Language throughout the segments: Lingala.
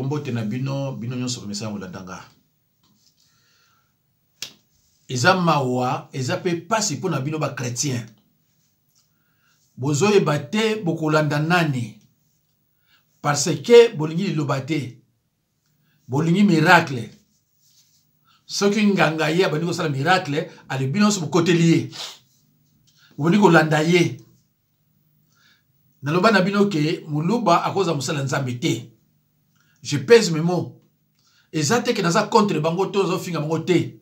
Mbote na bino, bino nyonso bomesana kolanda nga. Eza mawa, eza pe pasi mpo na bino ba chrétien. Bozoyeba te bokolanda nani parce que bolingi liloba te, bolingi miracle. Soki nganga ye abandi kosala miracle, ale bino nyonso bokoteli ye, bobandi kolanda ye. Naloba na bino ke muluba akozala mosala Nzambe te. Je pèse mes mots. Eza te ke naza contre bango to nazofinga bango te.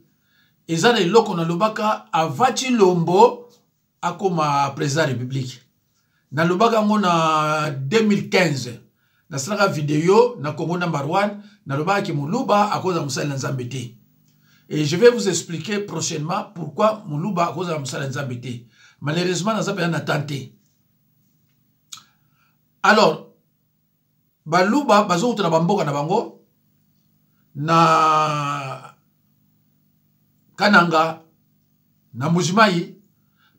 Eza na eloko nalobaka avant Tshilombo akoma président ya République. Nalobaka yango na 2015. Nasalaka video na Congo number 1, nalobaka ke muluba akozala mosali na Nzambe te. Et je vais vous expliquer prochainement pourquoi muluba akozala mosali na Nzambe te. Malheureusement naza mpenza na temps te. Alors baluba bazowuta na bamboka na bango na Kananga na Mbujimayi,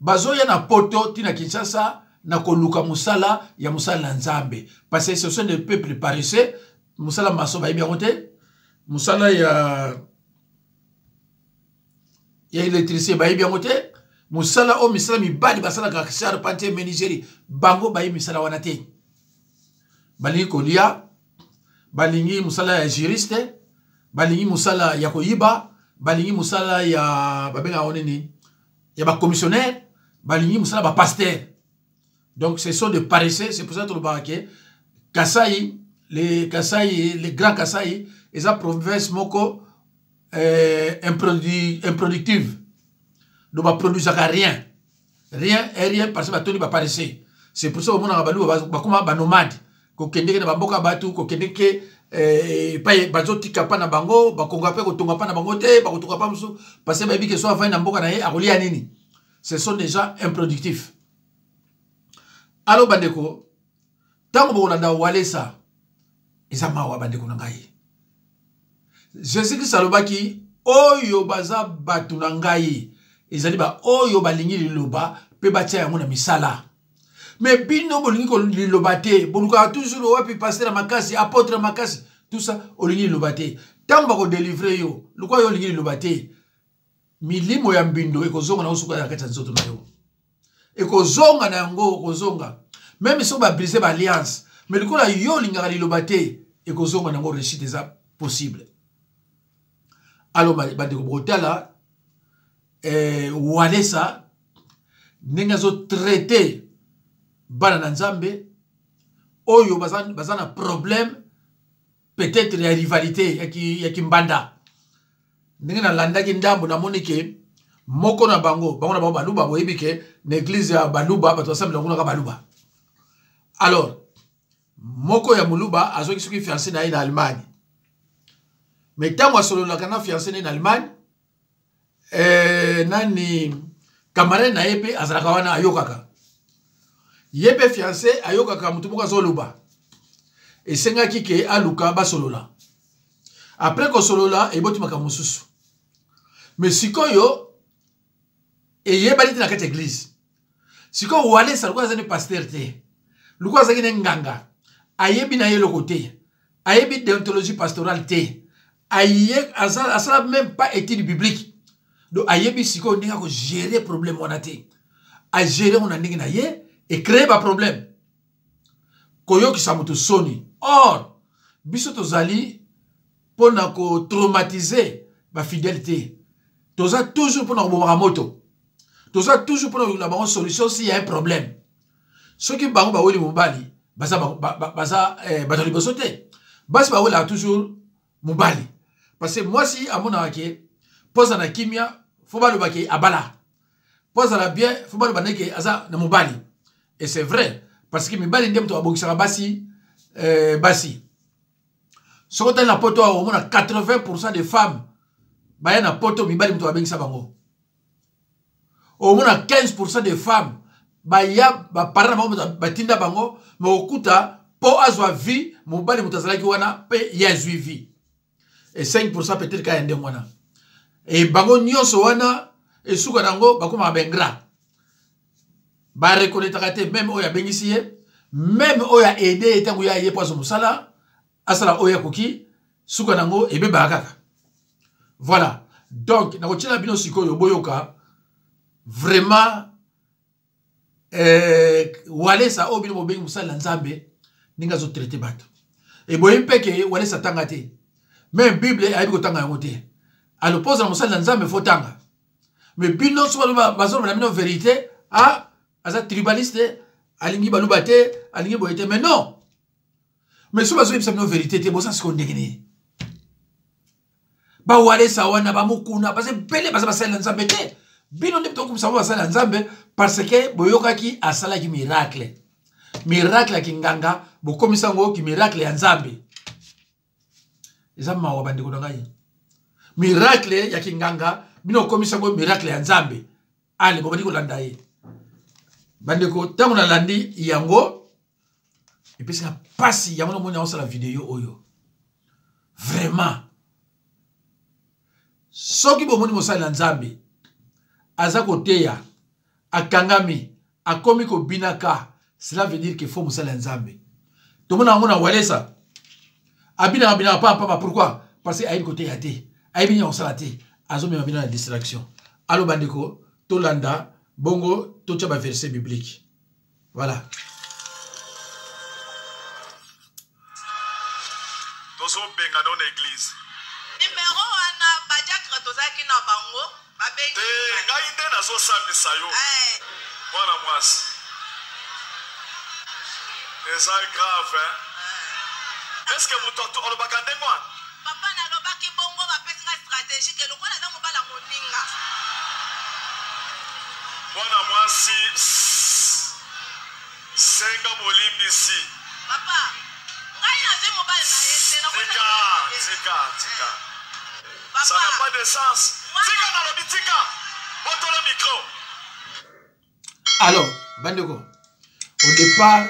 bazoya na poto ti na Kinshasa na koluka mosala ya mosala na Nzambe, parce que ce sont des peuples paresseux. Mosala maso bayebi yango te, mosala ya électricien bayebi yango te, mosala oyo misala mibali basalaka, charpentier, menuiserie, bango bayebi misala wana te. Balingi kolia, balingi mosala ya juriste, balingi mosala ya koyiba, balingi mosala ya babengaka yango nini, ya bacommissionnaire, balingi mosala ba pasteur. Donc ce sont des paresseux. C'est pour ça tolobaka ke Kasai, les Kasai, les grands Kasai eza province moko improductive. Donc baproduisaka rien, rien et rien, parce que batoni baparesseux. C'est pour ça omonaka baluba bakoma banomade, kokendeke na bamboka bato, kokendeke epai bazotika mpa na bango, bakonga mpe kotonga mpa na bango te, bakotonga mpa mosusu, parce que bayebi ke so avandi na mboka na ye akolia nini. Ce sont des gens improductifs. Alors bandeko, ntango bokolanda Walesa, eza mawa bandeko na ngai. Jésus Christ alobaki oyo baza bato na ngai ezali ba oyo balingi liloba mpe batia yango na misala. Me bino bolingi liloba te, bolukaka toujours wapi pasteur ya makasi, apôtre ya makasi, tout ça, olingi liloba te. Ntango bakodelivre yo, lokola yo olingi liloba te, milimo ya mbindo ekozonga na yo suka ya kati ya nzoto na yo, ekozonga na yango, okozonga meme soki babrise ba alliance, mais lokola yo olingaka liloba te, ekozonga na yango, réussite eza possible. Alors bandeko, bokotala Walesa ndenge azotraite bana na Nzambe oyo baza na problème peut-être ya rivalité ya kimbanda. Ndenge nalandaki ndambo, namoni ke moko na bango, bango na bango baluba, boyebi ke na église ya baluba bato basambela kuna kaka baluba. Alors moko ya moluba azwaki soki fiancé na ye na Allemagne, mais ntango asololaka na fiancé na ye na Allemagne, nani camarade na ye mpe azalaka wana, ayokaka ye mpe fiancé ayokaka motu moko azoloba, esengaki ke aluka basolola. Après kosolola, eboti makambo mosusu, mais sikoyo eyebani te na kati ya église. Sikoyo Walesa, lokola azali pasteur te, lokola azalaki ne nganga, ayebi na ye eloko te, ayebi déontologie pastorale te, asala même pas étude biblique, donc ayebi sikoyo ndenge akogérer problème wana te. Agérer ngo na ndenge na ye, ecréer baproblème, koyokisa moto soni. Or biso tozali mpona kotraumatiser bafidèle te, toza toujours mpona kobomaka moto, toza toujours mpona kolukela bango solution s'il y a un problème. Soki bango baweli mobali, baza bato ya liboso te. Basi bawelaka toujours mobali, parce que mwasi amonaka ke mpo aza na kimia, fo baloba ke abala, mpo azala bien, fo baloba ndeke aza na mobali. Et c'est vrai, parce que mibali nde moto abongisaka basi. Basi, soki otali na poto awa, omona 80 des femmes baya na poto, mibali moto babengisa bango. Omona 15 des femmes baya, baparent na bango batinda bango, me okuta mpo azwa vie, mobali moto azalaki wana mpe ye azwi vie. Et 5 peut-être kaka ya ndenge wana. E bango nyonso wana, esuka na yango bakomaka baingrat, bareconnaîtraka te même oyo abengisi ye, même oyo aide ye ntango ye aye mpo azwa mosala. Asala oyo akoki, suka nango ebebaka kaka. Voilà. Donc nakotiela bino sikoyo boyoka vraiment eh, Walesa oyo bino bobengi mosali na Nzambe ndenge azotraite bato. Eboyi mpe ke Walesa atanga te, meme Bible ayebi kotanga yango te. Alopoza na mosali na Nzambe fo tanga. Mais bino so bazoloba na bino verité, ah, aza tribaliste, alingi baluba te, alingi boye te. Mais non, mais so bazoyebisa bino verité te, boza sikoyo ndenge nini? Bawalesa wana bamokuna baza ebele, baza basali na Nzambe te. Bino nde tokumisa bango basali na Nzambe parce que boyokaki asalaki miracle, miracle ya kinganga, bokomisa yango ki miracle ya Nzambe. Eza mawa bandeko na ngai, miracle ya kinganga bino okomisa yango miracle ya Nzambe. Ale bobandi kolanda ye. Bandeko, ntango nalandi yango epesaka mpasi, yango namoni naosala video oyo. Vraiment, soki bomoni mosali na Nzambe aza koteya, akangami, akomi kobinaka, cela veut dire que faut mosali ya Nzambe. Tomona yango na Walesa, abinaka binaka pampamba. Pourquoi? Parce que ayebi koteya te, ayebi nini akosala te, azomema bino na distraction. Alo bandeko, tolanda bongo, totya baverset biblique. Voilà. Tozobenga no na église. Numero wana badiacre tozalaki na bango babengi te. Ngai nde nazosambisa yo. Eh. Mwana mwasi, eza grave, hein? Est ce que moto alobaka ndenge wana? Papa, nalobaki bongo, bapesi nga stratégie ke lokola aza mobala moninga. Mwana mwasi, senga bolimbisi. Papa, ngai nazwi mobali na ye te. Tika, tika, tika, ça n'a pas de sens. Tika, nalobi tika, botola micro. Alors bandeko, au départ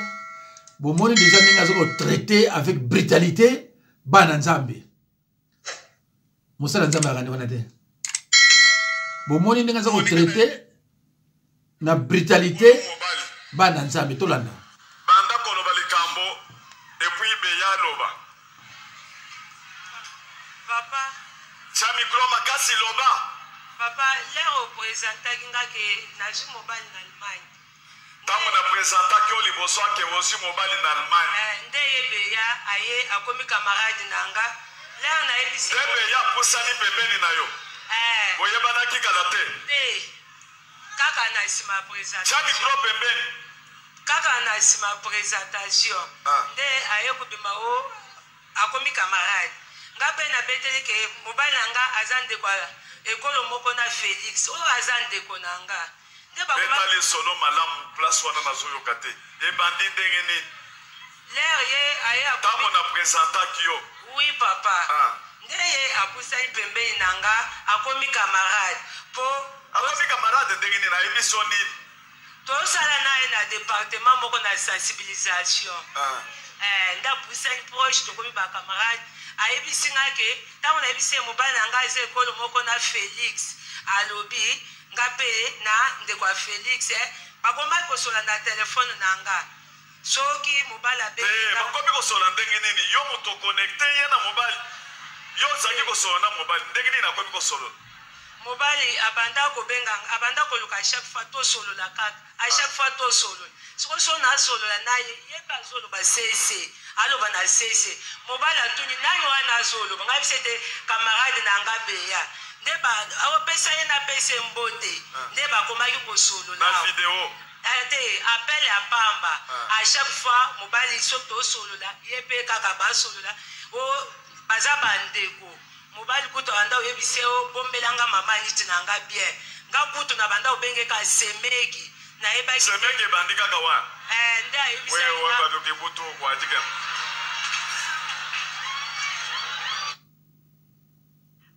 bomoni déjà ndenge aza kotraite avec brutalité bana Nzambe. Mosala Nzambe akandi wana te. Bomoni ndenge aza kotraite na brutalité bana Nzambe. Tolanda. Banda koloba likambo et puis beya aloba. Papa. Tia micro makasi, loba. Papa, lere opresentaki nga ke nazwi mobali na Allemagne. Ntango na présentaki yo liboso ake ozwi mobali na Allemagne. Eh, nde ye beya aye, akomi camarade na nga. Lere nayebisi nde beya apusani pembeni na yo. Eh. Boyebanaki kala te? Te, kaka na nsima ya Tia présentation. micro pembeni. Kaka na nsima ya présentation. Ah. Nde aye kobima o akomi camarade. Nga mpe nabeteli ke mobali na nga aza ndeko ya ekolo moko na Félix, oyo aza ndeko na nga. Nde bakoma Beta lisolo malamu, place wana nazoyoka te. Ebandi ndenge nini? Lere ye aye akomi Ntango na présentaki yo. Oui papa. Ah. Nde ye apusani pembeni na nga, akomi camarade mpo Akomi camarade ndenge nini? Ayebi so nini? Tosala na ye na département moko na sensibilisation. Ah. Eh, nde apusani proche, tokomi bacamarade. Ayebisi nga ke ntango nayebisi ye mobali na ngai eza ekolo moko na Félix, alobi nga mpe na ndeko ya Félix. Eh, bakomaki kosola na telefone na nga soki mobali Te. Abengi nga. Bakomi kosola ndenge nini? Yo moto oconnecte ye na mobali, yo ozalaki kosola na mobali ndenge nini akomi kosolola? Mobali abanda kobenga, abanda koluka chaque fois tosolola kaka, à chaque fois tosolola. Sikoyo so nasolola na ye, ye mpe azoloba sese, aloba na sese. Mobali atuni nani wana azoloba, ngai bisa ete camarade na nga beya. Nde opesa ye, napesa ye mbote, nde bakomaki kosolola. Na video? Eh, te, appel ya pamba. Ah. À chaque fois mobali soki tosolola, ye mpe kaka basolola o baza bandeko. Mobali kutu abanda oyebisi ye obombelanga mama niti na nga bien. Nga kutu na banda obengeka semeki, nayebaki te. Semeki ebandi kaka wana? Eh, nde ayebisaki Wewe nga. Badoki butu kwajika.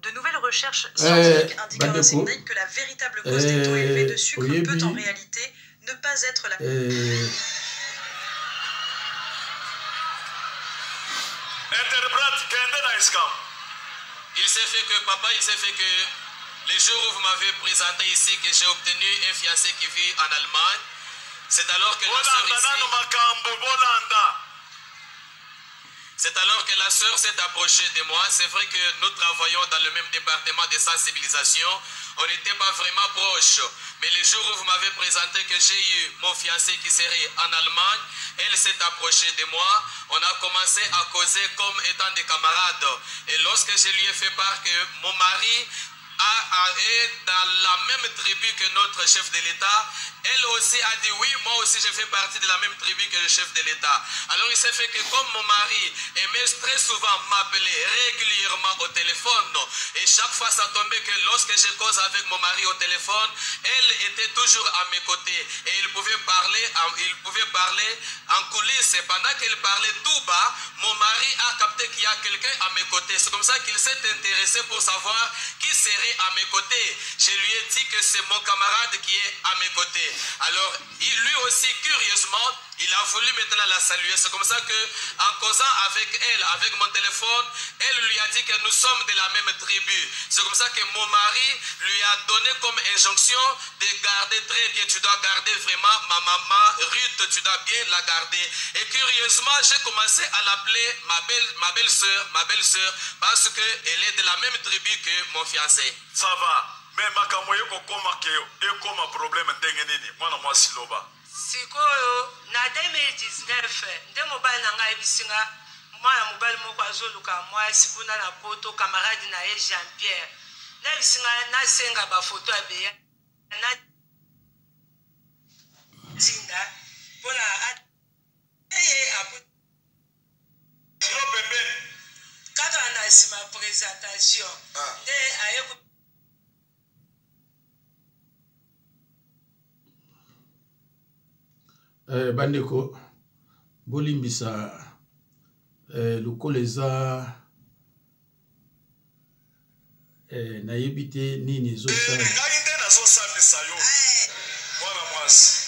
De nouvelles recherches Eh, scientifiques indiquent à bandeko, Rosenstein que la véritable cause des taux élevés de eh, sucre peut en oyebi réalité ne pas être la eh, Interprète, kende na escam. Il s'est fait que, papa, il s'est fait que le jour où vous m'avez présenté ici que j'ai obtenu un fiancé qui vit en Allemagne, c'est alors que la sœur Bolanda ici nanu makambo, bolanda. C'est alors que la sœur s'est approchée de moi. C'est vrai que nous travaillons dans le même département de sensibilisation. On n'était pas vraiment proches. Mais le jour où vous m'avez présenté que j'ai eu mon fiancé qui serait en Allemagne, elle s'est approchée de moi. On a commencé à causer comme étant des camarades. Et lorsque je lui ai fait part que mon mari est dans la même tribu que notre chef de l'État, elle aussi a dit oui, moi aussi je fais partie de la même tribu que le chef de l'État. Alors il s'est fait que comme mon mari aimait très souvent m'appeler régulièrement au téléphone, et chaque fois ça tombait que lorsque je cause avec mon mari au téléphone, elle était toujours à mes côtés et il pouvait parler, il pouvait parler en coulisses. Et pendant qu'elle parlait tout bas, mon mari a capté qu'il y a quelqu'un à mes côtés. C'est comme ça qu'il s'est intéressé pour savoir qui serait à mes côtés. Je lui ai dit que c'est mon camarade qui est à mes côtés. Alors, il, lui aussi, curieusement, il a voulu maintenant la saluer. C'est comme ça que, en causant avec elle, avec mon téléphone, elle lui a dit que nous sommes de la même tribu. C'est comme ça que mon mari lui a donné comme injonction de garder très bien. Tu dois garder vraiment ma maman Ruth, tu dois bien la garder. Et curieusement, j'ai commencé à l'appeler ma belle, ma belle-sœur, ma belle-sœur, parce qu'elle est de la même tribu que mon fiancé. Ça va. Mais makambo ekokoma ke ekoma problème ndenge nini mwana mwasi loba. Sikoyo na 2019 nde mobali na ngai ayebisi nga mwana mobali moko azoluka mwasi kuna na poto, camarade na ye Jean Pierre, nayebisi nga nasenga bafoto ya beya natinda mpona ye Tiro pembeni kaka na nsima présentation nde aye. Bandeko, bolimbisa, lokola eza nayebi te nini ezosala. Ngai nde nazosambisa yo, mwana mwasi.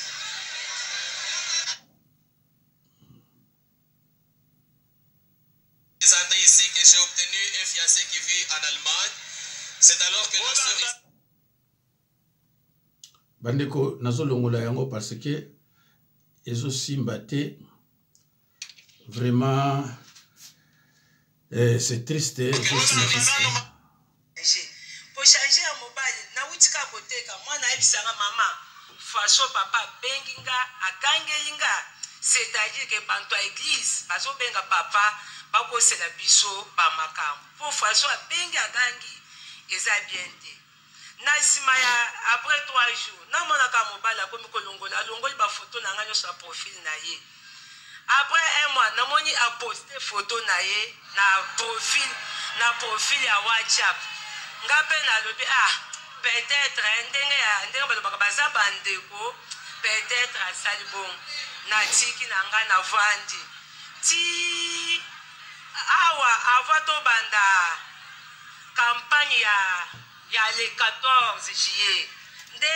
Présenté ici que j'ai obtenu un fiancé qui vit en Allemagne. C'est alors que la sœur Bandeko, nazolongola yango parce que ezosimba te. Vraiment, c'est triste, ezosimba te. Kochange ya mobali, nauti kaka koteka. Mwana ayebisanga: "Mama, façon papa abengi nga, agangeli nga, c'est-à-dire ke banto ya église bazobenga papa, bakosela biso bamakambo mpo façon abengi, agangi, eza bien te." Na nsima ya après 3 jours, namonaka mobali akomi kolongola, alongoli bafoto na ngai nyonso ya profil na ye. Après un mois, namoni aposte photo na ye na profil ya WhatsApp. Nga mpe nalobi: "Ah, peut-être ndenge ya ndenge balobaka baza bandeko, peut-être asali bongo." Natiki na ngai, navandi ti awa avant tobanda campagne ya le 14 juillet, nde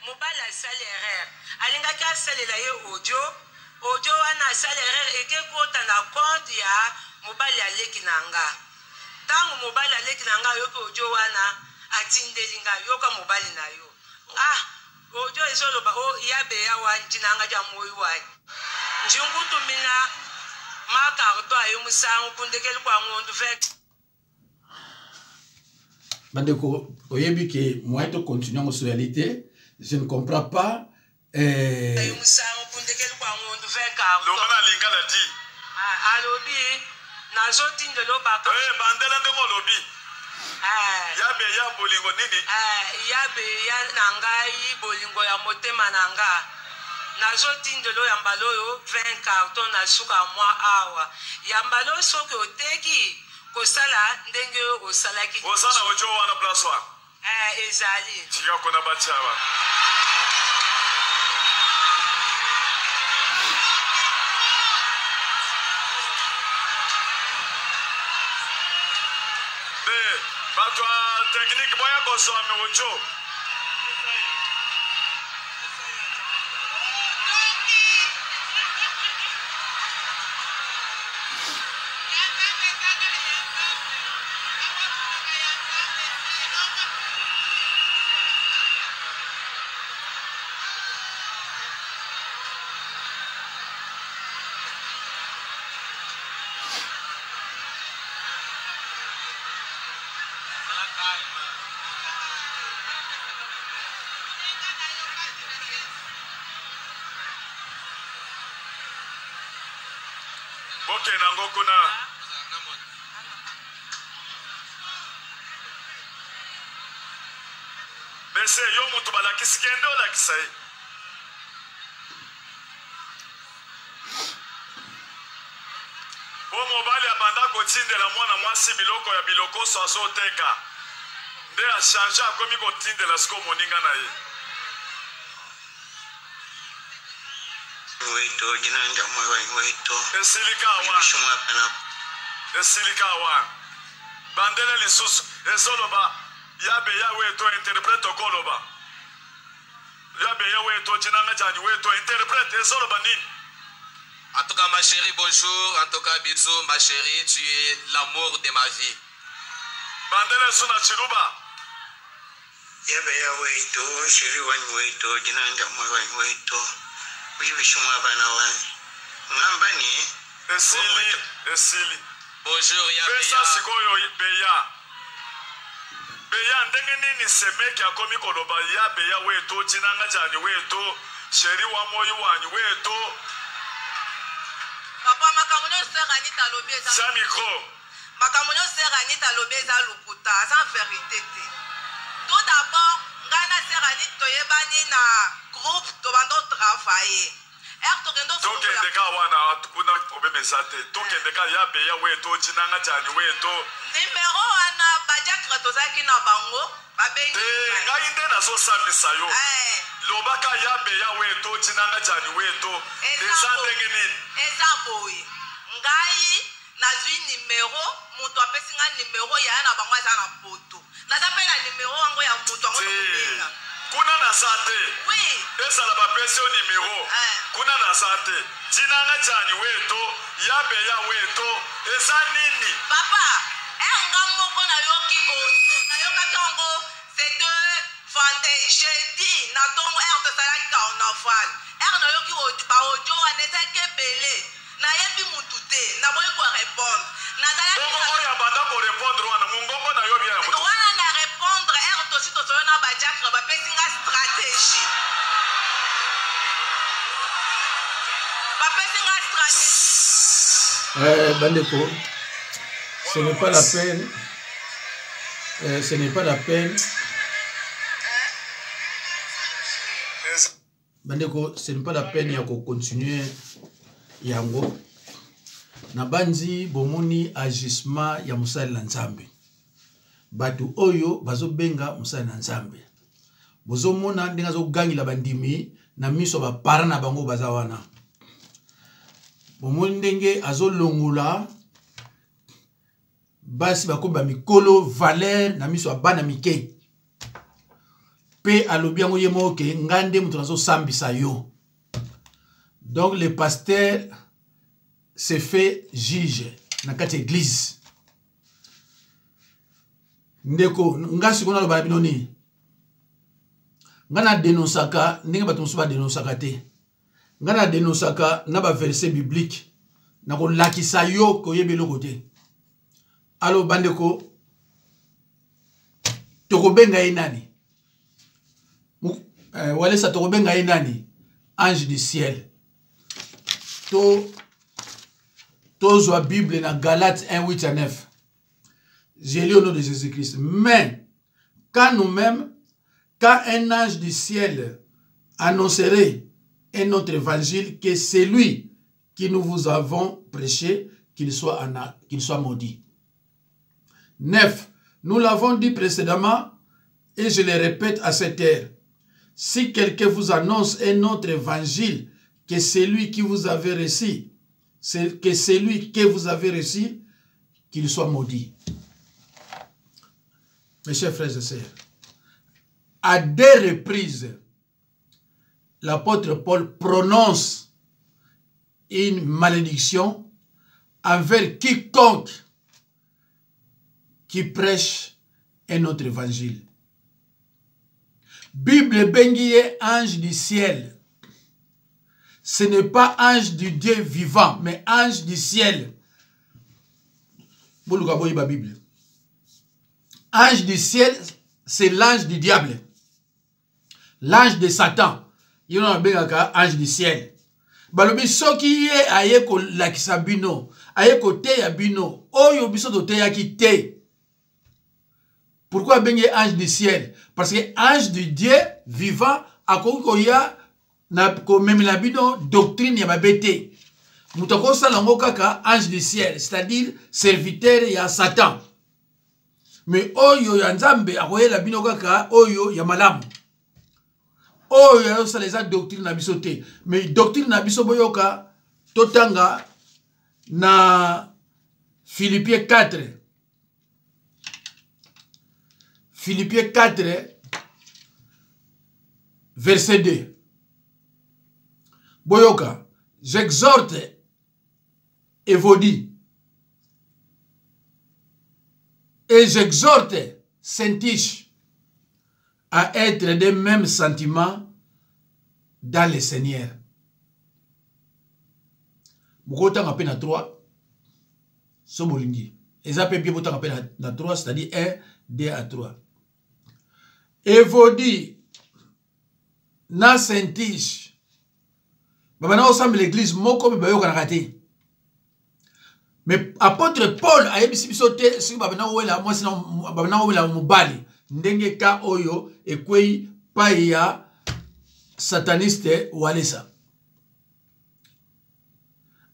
mobali asali erreur. Alingaki asalela ye audio. Audio wana, asali erreur, eke kota na compte ya mobali aleki na nga. Ntango mobali aleki na nga ayoki audio wana, atindeli nga: "Yoka mobali na yo." Ah, audio ezoloba o yabeya wanji nanga dia moyi wanyi njinkutumina makarto ayo musangu kundekeli kwa ngondu ve. Bandeko, oyebi ke moyen to continue yango socialité, je ne comprends pas. Ayo musangu kundekeli kwa ngondu ve karto. Loba na lingala di. Ah, alobi nazotindela obaka. Bandela ndenge olobi. Ah, yabe ya bolingo nini? Ah, yabeya na ngai, bolingo ya motema na nga, nazotindela oyo ya mbala oyo 20 carton na suka mwa awa ya mbala oyo, soki oteki, kosala ndenge osalaki. Oza na audio wana place wana? Eh, ezali. Tika kona batia wana. Nde bato ya technique boya kozwa audio. Tokende yango kuna. Bese yo mutu balakisi kende olakisa ye. Po mobali abanda kotindela mwana mwasi biloko ya bilokoso azoteka nde a change akomi kotindela sikoyo moninga na ye. Esili ka wana. Esili ka wana. Bandele lisusu ezoloba yabe yawe to interprète okoloba. Yabe yawe to jinanga jani we to interprète ezoloba nini? En tout cas, ma chérie, bonjour. En tout cas, bisous, ma chérie. Tu es l'amour de ma vie. Bandele suna chiluba. Yabe ya wetu, sheri wanyi wetu, jinanga mwe wanyi wetu, ujibishi mwa bana wanyi. Ngamba ni Esili, esili. Bonjour, Yabe Pesa ya. sikoyo beya. Beya ndenge nini semeki akomi koloba ya beya wetu, jinanga jani wetu, sheri wa moyi wanyi wetu. Papa, makambo nyonso sœur Anita alobi eza Sa micro. Makambo nyonso sœur Anita alobi eza lokuta, aza verité te. Tout d'abord, ngai na sœur Anita toyebani na groupe tobanda otravaille. Heure tokende ofungola. Tokende ka wana kuna problème eza te. Tokende ka ya beya wetu, jinanga jani wetu. Numero wana ba diacre tozalaki na bango babengi Te, ngai. ngai nde nazosambisa yo. Lobaka ya beya wetu, jinanga jani wetu. Eza ndenge nini? Eza boye. Ngai nazwi numero, moto apesi ngai numero yaya na bango aza na poto. Naza pe na numero yango ya moto yango Te. tokobenga. Kuna naza te. Oui. Ezala bapesi yo numero. Kuna naza te. Jinanga jani wetu, ya beya wetu, eza nini? Papa, heure nga moko nayoki audio, nayokaki yango c'était jeudi na tongo heure tosalaki carnaval. Heure nayoki ba audio wana ezalaki ebele. Nayebi mutu te, naboyi ko répondre. Nazalaki Bongo na oyo abanda ko répondre wana mongongo na yo bien ya mutu. Wana na répondre heure tosi tosolo na ba diacre bapesi nga stratégie. Bapesi nga stratégie. Bandeko, ce n'est pas la peine. Ce n'est pas la peine. Bandeko, ce n'est pas la peine ya ko continuer yango. Nabanzi bomoni agissement ya mosali na Nzambe. Bato oyo bazobenga mosali na Nzambe. Bozomona ndenge azogangela bandimi na miso ba parents na bango baza wana. Bomoni ndenge azolongola basi bakomi ba mikolo valeur na miso ya bana mike. Pe alobi yango ye moko ke nga nde moto nazosambisa yo. Donc le pasteur se fait juge na kati ya église. Ndeko, nga sikoyo naloba na bino nini? Nga na dénonçaka ndenge bato mosusu ba dénonçaka te. Nga na dénonçaka na ba verset biblique. Na kolakisa yo koyeba eloko te. Alors bandeko, tokobenga ye nani? Walesa tokobenga ye nani? Ange du ciel. Tozwa Bible na Galates 1, 8 à 9. J'ai lu au nom de Jésus-Christ. Mais quand nous-mêmes, quand un ange du ciel annoncerait un autre évangile que celui qui nous vous avons prêché, qu'il soit maudit. 9. Nous l'avons dit précédemment et je le répète à cette heure. Si quelqu'un vous annonce un autre évangile que celui qui vous avait reçu, c'est que celui que vous avez reçu, qu'il soit maudit. Mes chers frères et sœurs, à deux reprises, l'apôtre Paul prononce une malédiction envers quiconque qui prêche un autre évangile. Bible bengi ye ange du ciel. Ce n'est pas ange du Dieu vivant, mais ange du ciel. Boluka boyeba Bible. Ange du ciel, c'est l'ange du diable. L'ange de Satan. Ye wana babengaka ange du ciel. Balobi soki ye aye kolakisa bino, Aye koteya bino oyo biso toteyaki te. Pourquoi abengi ange du ciel? Parce que ange du Dieu vivant akoki koya na komemela bino doctrine ya mabe te. Moto akosala yango kaka ange du ciel, c'est-à-dire serviteur ya Satan. Mais oyo ya Nzambe akoyela bino kaka oyo ya malamu. Oyo azosala eza doctrine na biso te. Mais doctrine na biso boyoka totanga na Philippiens 4. Philippiens 4 verset 2. Boyoka, j'exhorte Évodie et j'exhorte Syntyche à être des mêmes sentiments dans le Seigneur. Bokotanga mpe na 3 so bolingi eza mpe bien botanga mpe na 3, c'est-à-dire 1 2 à 3. Évodie na Syntyche babanda kosambela église moko me bayokanaka te. Mais apôtre Paul ayebisi biso te soki babanda kowela mwasi na babanda kowela mobali, ndenge ka oyo ekwei pai ya sataniste Walesa.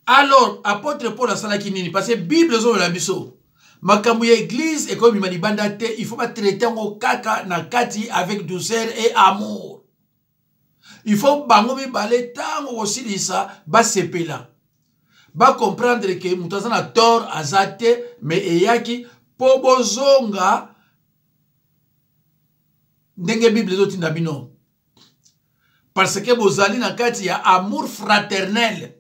Alors apôtre Paul asalaki nini? Parce que Bible ezolola biso makambo ya église ekobima libanda te, il faut batraite yango kaka na kati avec douceur et amour. Il faut bango mibale ntango kosilisa basepela, bacomprendre ke moto aza na tort aza te, mais eyaki mpo bozonga ndenge Bible ezotinda bino, parce que bozali na kati ya amour fraternel,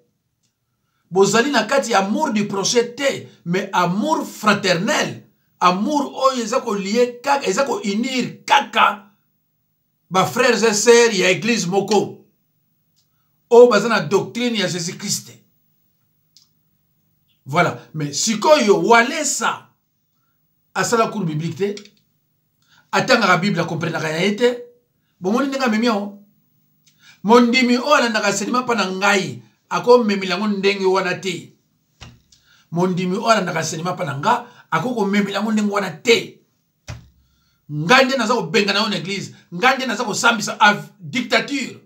bozali na kati ya amour du prochain te, mais amour fraternel, amour oyo eza kolie kaka, eza kounir kaka ba frères et sœurs ya église moko oyo baza na doctrine ya Jésus-Christ. Voilà. Mais sikoyo Walesa asala cours biblique te, atangaka Bible, akomprenaka ya ye te. Bomoni ndenge amemi yango? Mondimi oyo alandaka enseignement mpa na ngai akomemela yango ndenge wana te. Mondimi oyo alandaka enseignement mpa na nga akoki komemela yango ndenge wana te. Ngai nde naza kobengana yo na église, ngai nde naza kosambisa dictature.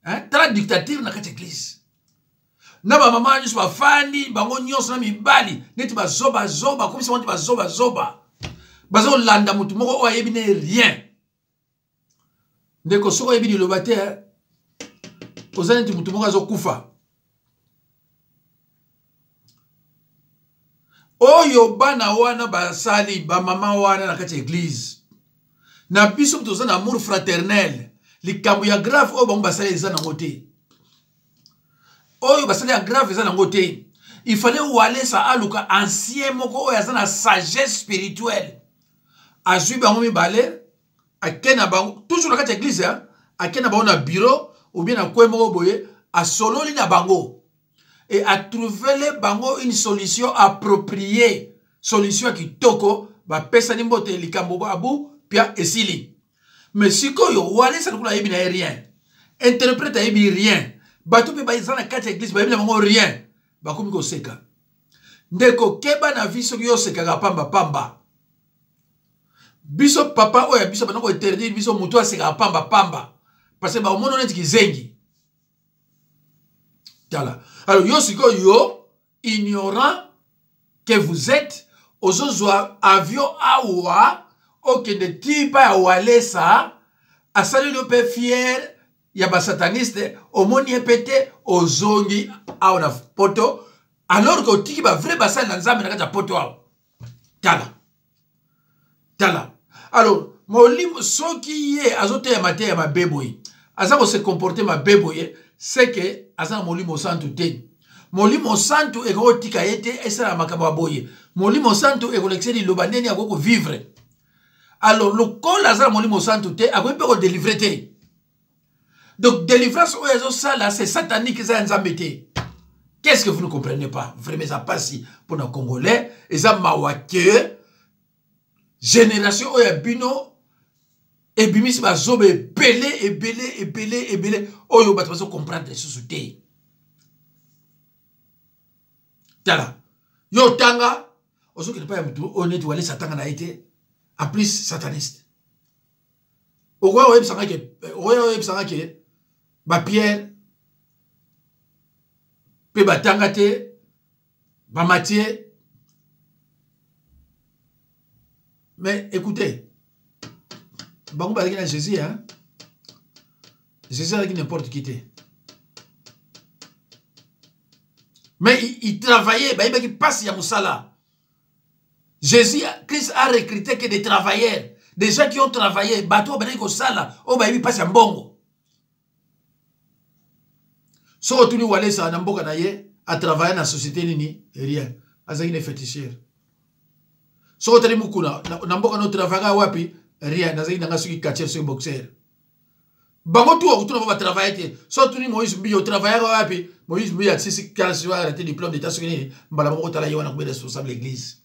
Hein? Tala dictature na kati ya église. Na ba mama nyonso bafandi bango nyonso na mibali neti bazobazoba, komisa bango neti bazobazoba, baza kolanda motu moko oyo ayebi ne rien. Ndeko, soki oyebi liloba te, oza neti motu moko azokufa. Oyo bana wana basali bamama wana na kati ya église na biso, toza na amour fraternel. Likambo ya grave oyo bango basali eza nango te, oyo basali ya grave eza nango te. Il fallait Walesa aluka ancien moko oyo aza na sagesse spirituelle, azwi bango mibale, ake na bango toujours na kati ya église, ake na bango na bureau ou bien na coin moko boye, asololi na bango et atrouvele bango une solution appropriée, solution ya kitoko, bapesani mbote, likambo abu pia esili. Mais sikoyo Walesa lokola ayebi na ye rien, interprète ayebi rien, bato mpe baza na kati ya église bayebi na bango rien, bakomi koseka. Ndeko, keba na vie, soki yo osekaka pamba pamba. Biso papa oyo ya biso banda kointerdire biso moto asekaka pamba pamba, parce que bakomona neti kizengi. Tala, alors yo sikoyo, yo ignorant que vous êtes, ozozwa avion awa okende ti pa ya Walesa, asaleli yo mpe fiere ya basataniste, omoni ye mpe te, ozongi awa na poto, alors que otiki bavrai basali na Nzambe na kati ya poto awa. Tala, tala, alors molimo soki ye azoteya mateya mabe boye, aza kose comporter mabe boye, c'est que aza na molimo santu te. Molimo santu ekoki kotika ye te esala makambo ya boye. Molimo santu ekolekisa liloba ndeni akoki kovivre. Alors lokola aza na molimo santu te, akoki mpe kodelivre te. Donc délivrance oyo azosala, c'est satanique, eza ya Nzambe te. Qu'est-ce que vous ne comprenez pas? Vraiment eza pasi mpona Congolais, eza mawa ke génération oyo ya bino ebimisi bazoba ebele ebele ebele ebele oyo bato bazo comprendre lisusu te. Tala, Yo otanga, ozokende epai ya motu oyo neti Walesa atanga na ye te, en plus sataniste. Okoya koyebisa nga ke, okoya koyebisa nga ke ba Pierre mpe batanga te, ba Mathieu. Mais écoutez, bango bazalaki na Jésus, hein? Jésus azalaki n'importe qui te. Mais il travaillait, bayebaki mpasi ya mosala. Jésus Christ a recruté que des travailleurs, des gens qui ont travaillé, bato oyo bandaki kosala, oyo bayebi mpasi ya mbongo. Soki otuni Walesa na mboka na ye, atravaille na société nini? Rien. Azalaki ne féticheur. Soki otali Mukuna na mboka no travaillaka wapi? Rien. Nazalaki nanga soki catcheur, soki boxeur. Bango tu okutuna ba travailler te. Soki otuni Moïse Mbiye, otravaillaka wapi? Moïse Mbiye atisisi classe, oyo arrêté diplôme d'état soki nini, mbala moko otala ye wana kobe responsable église.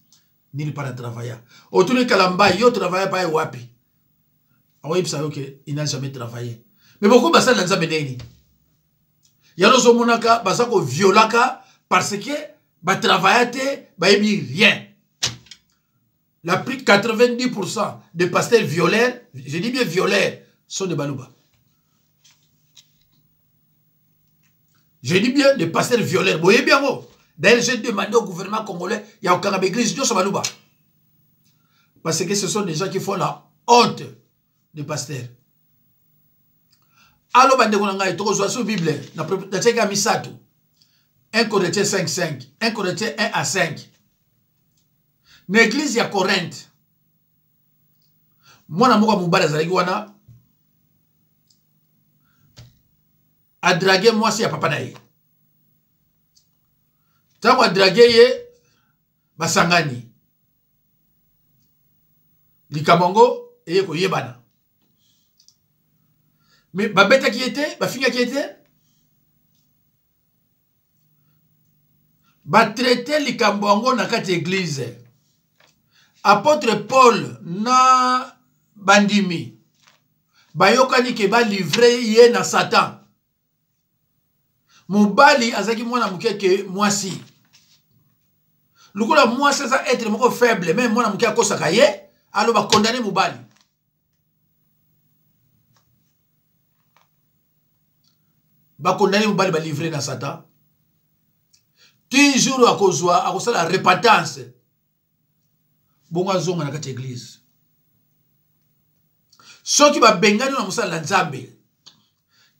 Nini pas na travailla. Otuni Kalamba, yo travailla pa wapi? Akoyebisa yo ke il n'a jamais travaillé. Mais beaucoup basali na Nzambe ndenge nini? Yango ozomonaka baza koviolaka parce que batravailla te, bayebi rien. La plus 90% des pasteurs violeurs, je dis bien violeurs, sont des Baluba. Je dis bien des pasteurs violeurs. Boye bien ngo. D'ailleurs, j'ai demandé au gouvernement congolais, il y a aucun église, nyonso Baluba. Parce que ce sont des gens qui font la honte des pasteurs. Allo bandeko na ngai, tokozwa sur Bible, na natiaki ya misato. 1 Corinthiens 5, 5, 1 Corinthiens 1 à 5. Na église ya Corinthe, mwana moko ya mobali azalaki wana, adrague mwasi ya papa na ye. Ntango adrague ye, basangani. Likambo yango eye koyebana. Mais babetaki ye te, bafingaki ye te. Batraite likambo yango na kati ya église. Apôtre Paul na bandimi bayokani ke balivre ye na Satan. Mobali azalaki mwana moke ke mwasi. Lokola mwasi aza être moko faible, même mwana moke akosaka ye, alo ba condamner mobali. Ba condamner mobali, ba livrer na Satan. Ti jour akozwa, akosala repentance. Bongo azonga na kati ya église. Soki babengani na mosala na Nzambe,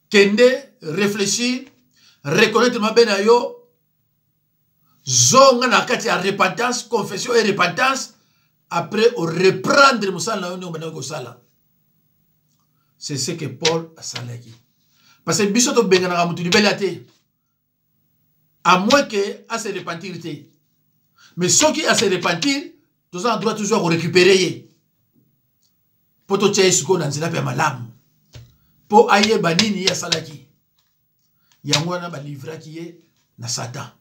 kende réfléchir, reconnaître mabe na yo, zonga na kati ya repentance, confession et repentance, après o reprendre mosala na yo ndenge obandaki kosala. C'est ce que Paul asalaki. Parce que biso tobenganaka motu libela te, à moins que a se repentir te. Mais soki a se repentir, toza na droit toujours ya korécupérer ye po totia ye sikoyo na nzela mpe ya malamu po ayeba nini ye asalaki. Yango wana balivraki ye na Satan.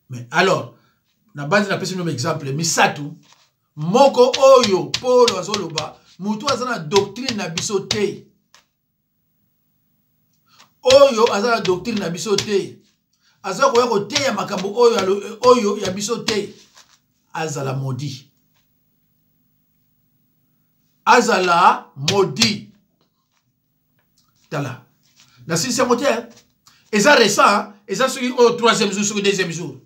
Mais alors, na bandi napesi bino exemple misato. Moko oyo Paul azoloba, motu aza na doctrine na biso te. Oyo aza na doctrine na biso te, aza koya koteya makambo oyo, oyo ya biso te, azala maudit. Azala maudit. Tala, nasilisi yango te, hein? Eza récent, hein? Eza soki oyo troisième jour, soki deuxième jour.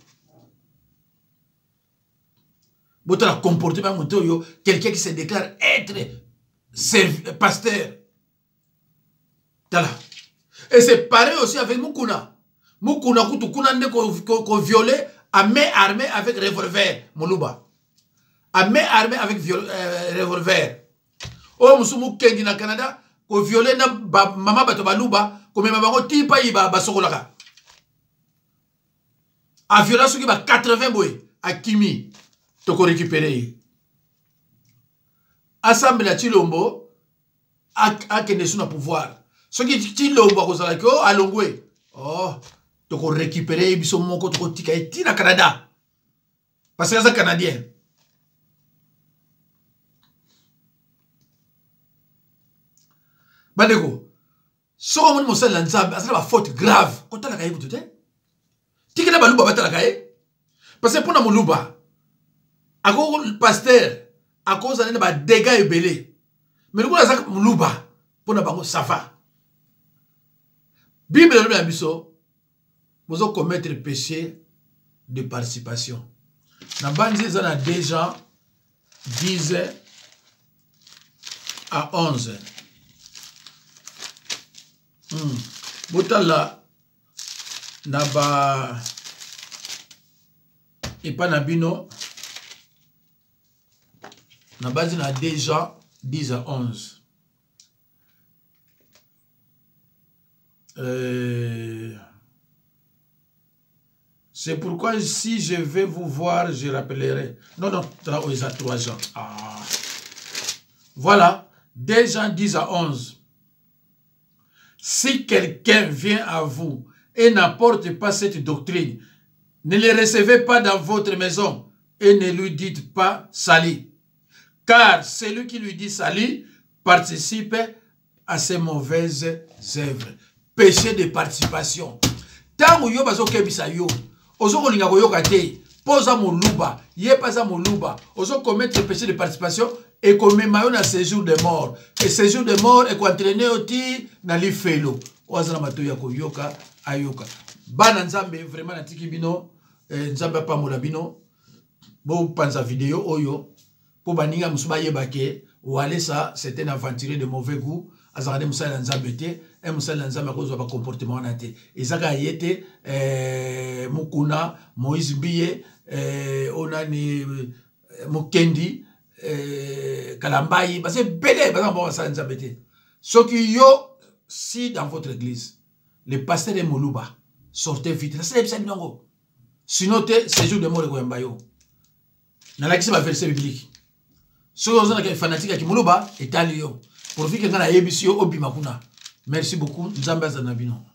Botala comportement ya moto oyo, quelqu'un qui se déclare être pasteur. Tala. Et c'est pareil aussi avec Mukuna. Mukuna kutu kuna nde ko violer à main armée avec revolver, Moluba. À main armée avec revolver. Oyo mosusu Mukendi na Canada, ko violer na ba, mama bato baluba, komema bango ti pai ba, basokolaka. A violer soki ba 80 boye, akimi, toko récupérer ye. Assemblée ya Tshilombo, akende su na pouvoir. Soki Tshilombo akozala ki, oh, alongwe. Oh, toko récupérer ye biso moko, toko tika ye ti na Canada. Parce que aza Canadien. Bandeko, soki omoni mosali na Nzambe aza na ba faute grave, kotalaka ye kutu te. Tikela baluba batalaka ye. Parce que mpona moluba ako pasteur akozala na badega ebele, mais lokola aza moluba, mpona bango ça va. Bible elobi na biso bozo commettre péché de participation. Na banzi eza na 2 Jean 10 à 11. Botala na ba epa na bino, na banzi na 2 Jean 10 à 11. C'est pourquoi si je vais vous voir, je rappellerai. Non, non, ils ont 3 ans. Ah. Voilà, 2 Jean 10 à 11. Si quelqu'un vient à vous et n'apporte pas cette doctrine, ne le recevez pas dans votre maison et ne lui dites pas salut. Car celui qui lui dit salut participe à ses mauvaises œuvres. Péché de participation. Tango yo bazokebisa yo, ozokolinga koyoka te, mpo oza moluba, ye mpe aza moluba, ozokommettre péché de participation, ekomema yo na séjour de mort. E séjour de mort ekoentraîne yo ti na lifelo. Oyo aza na matoi ya koyoka, ayoka. Bana Nzambe, vraiment natiki bino, Nzambe apambola bino. Bopanza video oyo mpo baninga mosusu bayeba ke Walesa c'est un aventurier de mauvais goût, azalaka nde mosali na Nzambe te. Un mosali na Nzambe akozwa bacomportement wana te. Eza kaka ye te, Mukuna, Moïse Mbiye, oyo nani, Mokendi, Kalambai, baza ebele, baza bango basali Nzambe te. Soki yo, si dans votre église le pasteur est moluba, sortez vite. Nasala yebisa bino yango, sinon te séjour de mort ekoyamba yo. Nalakisi baverset biblique. Soki oza na fanatique ya kimuluba, etali yo. Profite, ngai nayebisi yo obima kuna. Merci beaucoup, Nzambe aza na bino.